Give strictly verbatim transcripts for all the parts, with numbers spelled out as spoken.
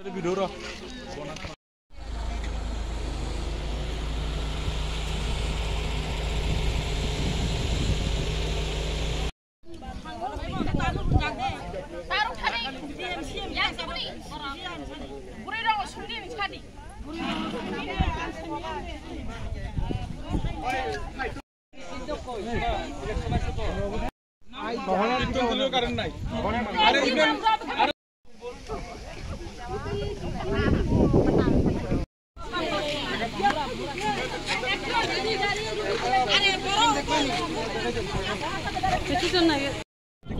কি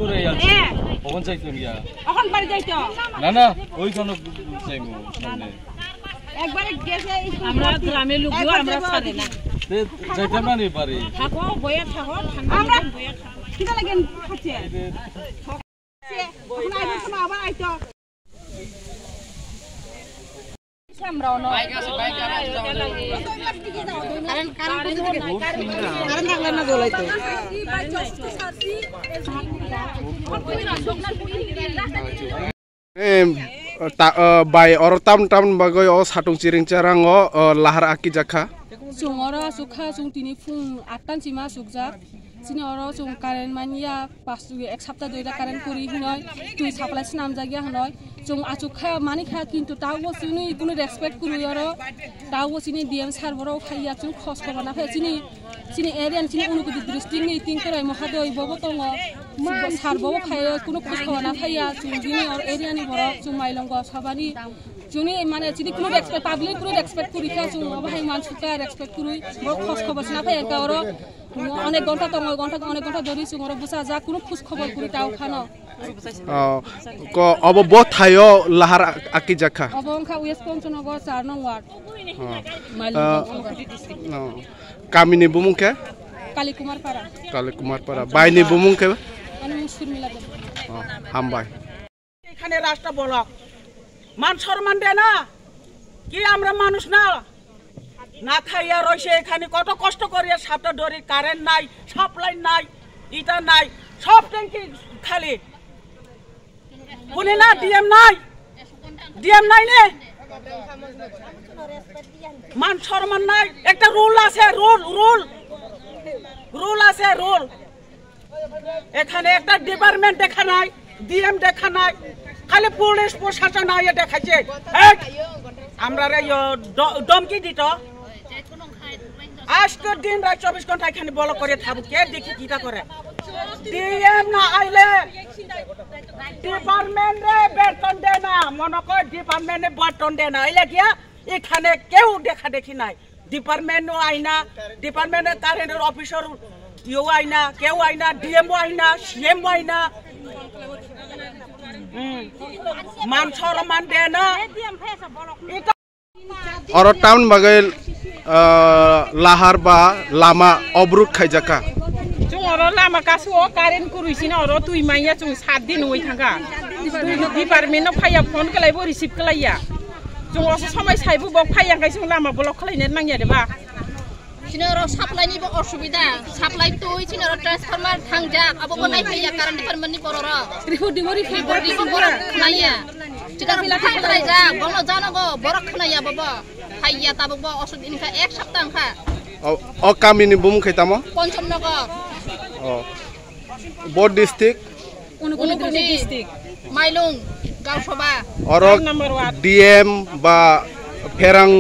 করে এই আছে? হ্যাঁ। কখন চাইতাম ইয়া? এখন বাড়ি যাইতো। না, না, ওই কোনো চাইবো সামনে। একবারে গেছে এই আমরা গ্রামে লোক, একবার আমরা যাবো ছাড়ে না। ওদিকে। তে যাইতাম না নি বাড়ি। থাকো, বইয়া থাকো, ঠান্ডা আমরা মধ্যে বইয়া থাকো। খিদা লাগে খাচ্ছে। এই যে এখন আইবো, তোমার আবার আইতো। Em, ta-, eh, bai oro tam tam bagwi o satung chiring charang o, eh, lahar aki jakha. Chwng oro aswk kha, chwng tini phung atta ni sima aswk jak. Chini oro chwng current manya, pas, ek sapta dui da current kwrwi hinoi, twi supply swnamjakya hinoi. Chwng achuk kha, mani kha, kintu tabukbo chini kunu respect kwrwi oro. Tabukbo chini D M sir borok phaiya, chwng khos khobor na phai. Chini, chini area ni, chini Unakoti district ni Tingkrai Mohadoi bobo tongo. Sir bobo phaiya, kunu khos khobor na phaiya. Chwng bini oro area ni borok, chwng Mailongo sabani. Chwngni mane chini kunu respect, public kunu respect kwrwi kha, chwng obo hai mansukha, respect kwrwi. Borok khos khobor sna phaiya kha oro. Onek ghonta tongo, ghonta, onek ghonta dhori chwng oro bwsajak, kunu khos khobor kwrwi tao khano. Oh, ko, obo bo thaio lahar ak-, akijak kha? Obo wngkha West Panchanagar char nong ward. Oh. Mailung Ah, Panchanagar. Oh. Kamini bumung khe? Kali Kumar Para. Kali Kumar Para. Baini bumung khe? Ani mung Surmila Debbarma. Oh, hambai. এখানে রাস্তা ব্লক, মান সম্মান দেয় না কি? আমরা মানুষ না? না খাইয়া রয়েছে এখানে, কত কষ্ট করিয়া সাপটা ধরি, কারেন্ট নাই, সাপ্লাই নাই, ইটা নাই, সব ট্যাঙ্কি খালি। শুনে না, ডিএম নাই, ডিএম নাই নে, মান সম্মান নাই। একটা রুল আছে, রুল, রুল, রুল আছে, রুল। এখানে একটা ডিপার্টমেন্ট দেখা নাই, ডিএম দেখা নাই, খালি পুলিশ প্রশাসন আইয়া দেখাইছে। এই, আমরারে ইয়ো ড-, ধমকি দিত। আজকের দিন রাত চব্বিশ ঘন্টা এখানে ব্লক করে থাকবো, কে দেখি কিটা করে। ডিএম না আইলে ডিপার্টমেন্টরে বেতন দেয় না, মনে কর ডিপার্টমেন্টে বেতন দেয় না, এই লাগিয়া এখানে কেউ দেখা দেখি নাই। ডিপার্টমেন্টও আয় না, ডিপার্টমেন্টের কারেন্টের অফিসার ইয়েও আয় না, কেউ আয় না, ডিএমও আয় না, সিএমও আয় না। হুম। মান সম্মান দেয় না। এটা Oro town bagwi, ah, lahar ba lama obruk khaijak kha. Chwng oro lama kasu o current kwrwi sino oro twi manya chwng sat din wngwi thangkha. Twi department no phaiya phone khlaibo receive khlaiya. Chwng oso somai saibo bok phaiya khe chwng lama block khlaina nangya de ba. Chini oro supply ni bo osubida, supply twi chini oro transformer thangjak, abo bo nai phaiya current department ni borok rok. Report di bo report. Report di bo borok khnaya. Chikar phila thang khlai jak, bono jano go borok khnaya bo bo. Phaiya tabuk bo osubida wngkha ek sapta wngkha. O, o kami ni bumung khe tamo? Pancham Nagar. O. Bo district? Unakoti district. Mailung, Gausaba. Oro D M ba pherang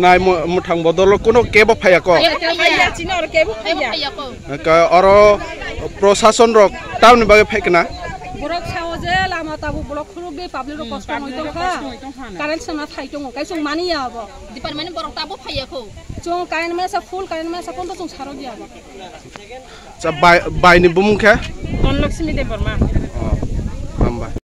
nai mo-, mwthang bodol kuno kebo phaiya ko? Kebo phaiya. Phaiya, chini oro kebo phaiya. Kebo phaiya ko. Ka oro prosason rok tamni bagwi phaikna? Borok sao je lama tabuk block khuluk de public rok kosto wngwi tongkha. Current sama phai tongo, kaisong mani ya abo. Department borok tabo phaiya ko. Chong current mesa full current mesa kondo chong sarok ya abo. Cha bai, baini bumung khe? Dhanlakshmi Debbarma.